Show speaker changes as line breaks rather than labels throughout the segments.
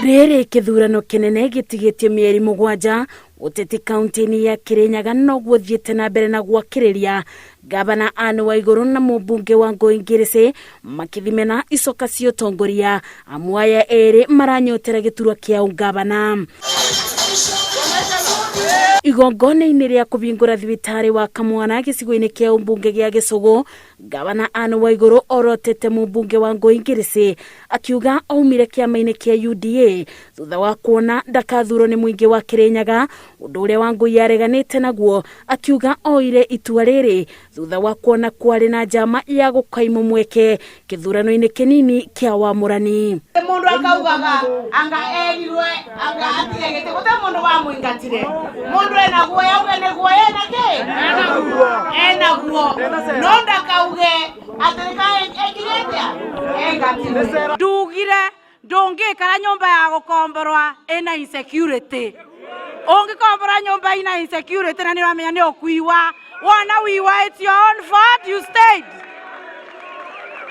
Rĩrĩ kĩthurano kĩnene gĩtigĩtie mĩeri 7, ũteti kaunti-inĩ ya Kirinyaga noguo ũthiĩte na mbere na gwakĩrĩria. Gavana Anne Waiguru na mũmbunge wa Ngũi Ngirĩcĩ makĩthimena icoka cia ũtongoria, amu aya erĩ maranyotera gĩturwa kĩa ũngavana. Igongona-inĩ rĩa kũhingũra thibitarĩ wa Kamwana gĩcigo-inĩ kĩa ũmbunge gĩa Gĩcũgũ, Gavana Anne Waiguru orotete mũmbunge wa Ngũi Ngirĩcĩ akiuga aumire kĩama-inĩ kĩa UDA thutha wa kuona ndakathurwo nĩ mũingĩ wa Kirinyaga, ũndũ ũrĩa Wangũi areganĩte naguo, akiuga oire itua rĩrĩ thutha wa kuona kwarĩ na njama ya gũkaimwo mweke kĩthurano-inĩ kĩnini kĩa wamũrani.
Mundu akaugaga anga erirwe anga atige gĩtĩ, gũte mundu wamũingatire. Mundu ena guoya auge nĩ guoya ena kĩ enaguo, no ndakauge atĩ nĩka ekire atĩa engatirwe.
Ndugire ndũngĩikara nyũmba ya gũkomborwa ĩna insecurity. Ũngĩkombora nyũmba ina insecurity na nĩ ũramenya nĩ ũkuiwa, wona wiwa, it's your own fault you stayed.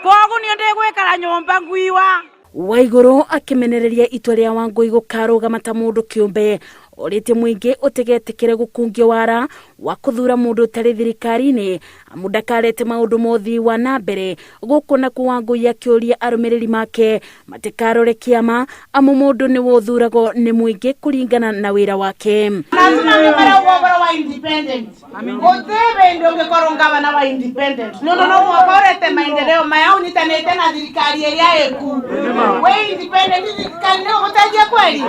Koguo niĩ ndĩgwĩkara nyũmba nguiwa.
Waiguru akĩmenereria itua rĩa Wangũi gũkarũgama ta mũndũ kĩũmbe, orĩtie mũingĩ ũtigetĩkĩre gũkungio wara wa kũthura mũndũ ũtarĩ thirikari-inĩ, amu ndakarete maũndũ ma ũthii wa na mbere. Gũkũ nakuo Wangũi akĩũria arũmĩrĩri make matikarore kĩama, amu mũndũ nĩwe ũthuragwo nĩ mũingĩ kũringana na wĩra wake.
Lazima marauga ũhoro wa independent, gũtirĩ hĩndĩ ũngĩkorwo ngavana wa independent, nĩ ũndũ no mũhaka ũrete maendeleo maya ũnyitanĩte na thirikari ĩrĩa ĩku. Wĩ independent, thirikari nĩ ũgũteithia kweli?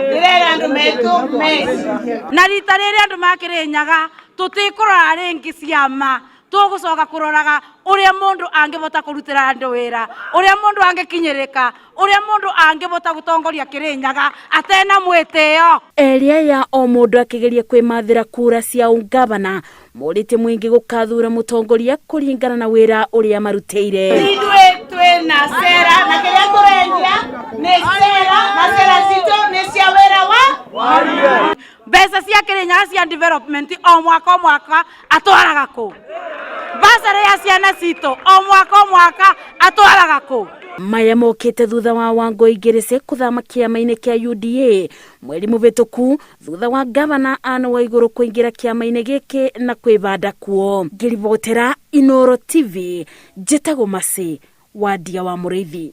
Ndĩrera andũ metũ mecirie.
Na rita rĩrĩ andũ makĩrĩnyaga tũtikũrora rĩngĩ ciama, tũgũcoka kũroraga ũrĩa mũndũ angĩbota kũrutĩra andũ wĩra, ũrĩa mũndũ angĩkinyĩrĩka, ũrĩa mũndũ angĩbota gũtongoria Kĩrĩnyaga atena mwĩtĩo.
Erĩ aya o mũndũ akĩgeria kwĩmathĩra kura cia ũngavana, morĩtie mũingĩ gũkathura mũtongoria kũringana na wĩra ũrĩa marutĩire.
Ithuĩ twĩna cera na kĩrĩa tũrendia nĩ cera, na cera citũ nĩ cia wĩra wa
Mbeca cia Kĩrĩnyaga cia development o mwaka o mwaka atwaraga kũ? Basarĩ ya ciana citũ o mwaka o mwaka atwaraga kũ?
Maya mokĩte thutha wa Wangũi Ngĩrĩcĩ kũthama kĩama-inĩ kĩa UDA mweri mũhĩtũku, thutha wa gavana Anne Waiguru kũingĩra kĩama-inĩ gĩkĩ na kwĩbanda kuo. Ngĩribotera Inooro TV, njĩtagwo Mercy Wandia wa Mũrĩithi.